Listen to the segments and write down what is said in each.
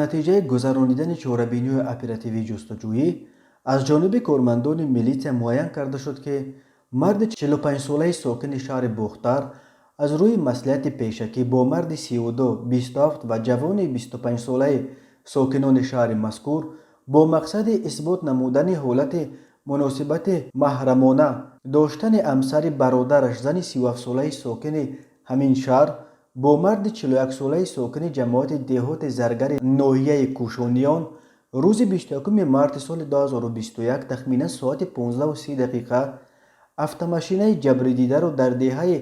Натиҷаи гузаронидани чорабиниҳои оперативии ҷустуҷӯӣ аз ҷониби кормандони милитсия муайян карда шуд, ки марди 45-солаи сокини шаҳри Бохтар аз рӯи маслиҳати пешакӣ бо марди 32, 27 ва ҷавони 25-солаи сокинони шаҳри мазкур бо мақсади исбот намудани ҳолати муносибати маҳрамона доштани ҳамсари бародараш, зани 37-солаи сокини ҳамин шаҳр, бо марди 41-солаи сокини ҷамоати деҳоти Заргари ноҳияи Кӯшониён рӯзи 21 марти соли 2021 тахминан соати 15:30 дақиқа автомашинаи ҷабрдидаро дар деҳаи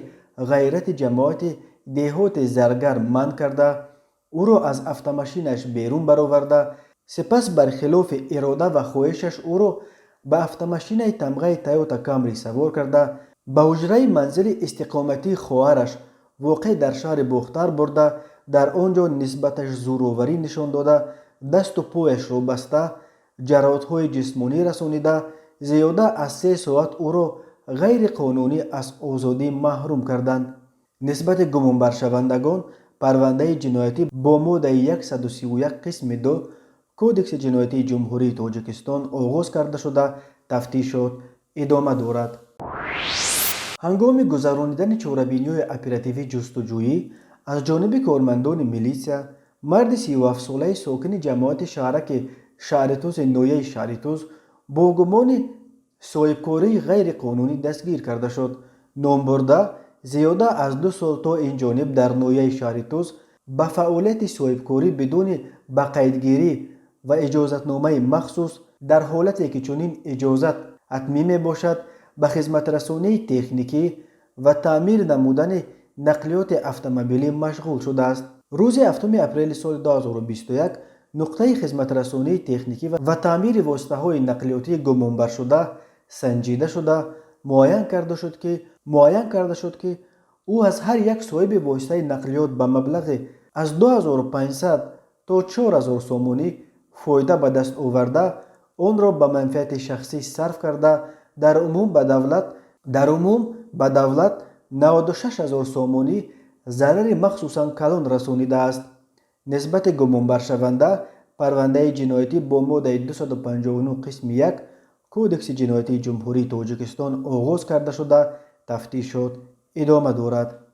Ғайрати ҷамоати деҳоти Заргар манъ карда, ӯро аз автомашинаш берун бароварда, сипас бар хилофи ирода ва хоҳишаш ӯро ба автомашинаи тамғаи Тойота Камри савор карда, ба ҳуҷраи манзили истиқоматии хоҳараш, воқеъ дар шаҳри Бохтар, бурда, дар он ҷо нисбаташ зӯроварӣ нишон дода, дасту пояшро баста, ҷароҳатҳои ҷисмонӣ расонида, зиёда аз 3 соат ӯро ғайриқонунӣ аз озодӣ маҳрум карданд. Нисбати гумонбаршавандагон парвандаи ҷиноятӣ бо моддаи 131 қисми 2 Кодекси ҷиноятии Ҷумҳурии Тоҷикистон оғоз карда шуда, тафтишот идома дорад. Ҳангоми гузаронидани чорабиниҳои оперативӣ ҷустуҷӯӣ аз ҷониби кормандони милитсия марди 37-солаи сокини ҷамоати шаҳраки Шаҳритузи ноҳияи Шаҳритуз бо гумони соҳибкории ғайриқонунӣ дастгир карда шуд. Номбурда зиёда аз 2 сол то ин ҷониб дар ноҳияи Шаҳритуз ба фаъолияти соҳибкорӣ бидуни ба қайдгирӣ ва иҷозатномаи махсус, дар ҳолате ки чунин иҷозат ҳатмӣ мебошад, ба хизматрасонии техникӣ ва таъмир намудани нақлиёти автомобилӣ машғул шудааст. Рӯзи 7 апрели соли 2021 нуқтаи хизматрасонии техникӣ ва таъмири воситаҳои нақлиётии гумонбаршуда санҷида шуда, муайян карда шуд, ки ӯ аз ҳар як соҳиби воситаи нақлиёт ба маблағи аз 2500 то 4000 сомонӣ фоида ба даст оварда, онро ба манфиати шахсӣ сарф карда, дар умум ба давлат 96 ҳазор сомонӣ зарари махсусан калон расонидааст. Нисбати гумонбаршаванда парвандаи ҷиноятӣ бо моддаи 259 қисми 1 Кодекси ҷиноятии Ҷумҳурии Тоҷикистон оғоз карда шуда, тафтишот идома дорад.